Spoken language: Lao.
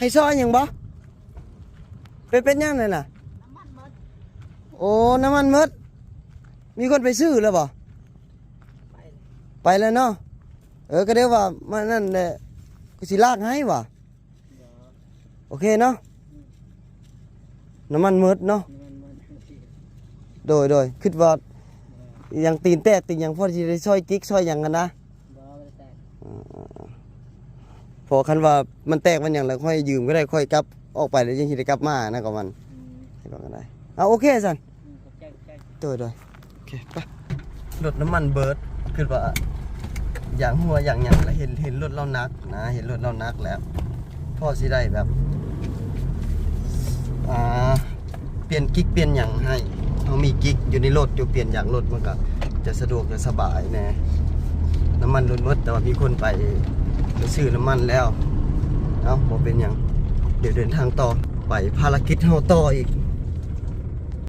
ໃຫ້ຊ່ອຍຫຍັງບໍ່? ເປັນ ເປັນຫຍັງນັ້ນນະ? ໂອ້ ນ້ຳມັນໝົດ. ມີຄົນໄປຊື້ແລ້ວບໍ່? ໄປແລ້ວເນາະ. ເອີ ກໍເດີວ່າມານັ້ນແຫຼະ ກໍຊິລາກໃຫ້ວ່າ. ໂອເຄເນາະ. ນ້ຳມັນໝົດເນາະ. ໂດຍ ໂດຍ ຄິດວ່າຫຍັງ ຕີນແຕກຕີນຫຍັງ ພໍຊິໄດ້ຊ່ອຍຈິກຊ່ອຍຫຍັງຫັ້ນນະ. ເອີ ເພາະຄັນວ່າມັນແຕກມັນຫຍັງແລ້ວ ຂ້ອຍຢືມກໍໄດ້ ຂ້ອຍກັບອອກໄປແລ້ວ ຍັງຊິໄດ້ກັບມານະ ກໍມັນ. ເອົາ ໂອເຄຊັ້ນ. ໂດຍ ໂດຍ ໂອເຄ ໄປ. ລົດນ້ຳມັນເບີດ ຄິດວ່າຢາກຫົວຢາກຫຍັງ ແລ້ວເຫັນ ເຫັນລົດລາວໜັກນະ ເຫັນລົດລາວໜັກແລ້ວ ພໍຊິໄດ້ແບບ ອ່າ ປ່ຽນກິກປ່ຽນຫຍັງໃຫ້. ເຮົາມີກິກຢູ່ໃນລົດຢູ່ ປ່ຽນຢາງລົດ ມັນກໍຈະສະດວກ ຈະສະບາຍແດ່. ນ້ຳມັນລົດໝົດ ແຕ່ວ່າມີຄົນໄປ ໄປຊື້ນ້ຳມັນແລ້ວ. ເອົ້າ ບໍ່ເປັນຫຍັງ ດຽວເດີນທາງຕໍ່ໄປ ພາລະກິດເຮົາຕໍ່ອີກ.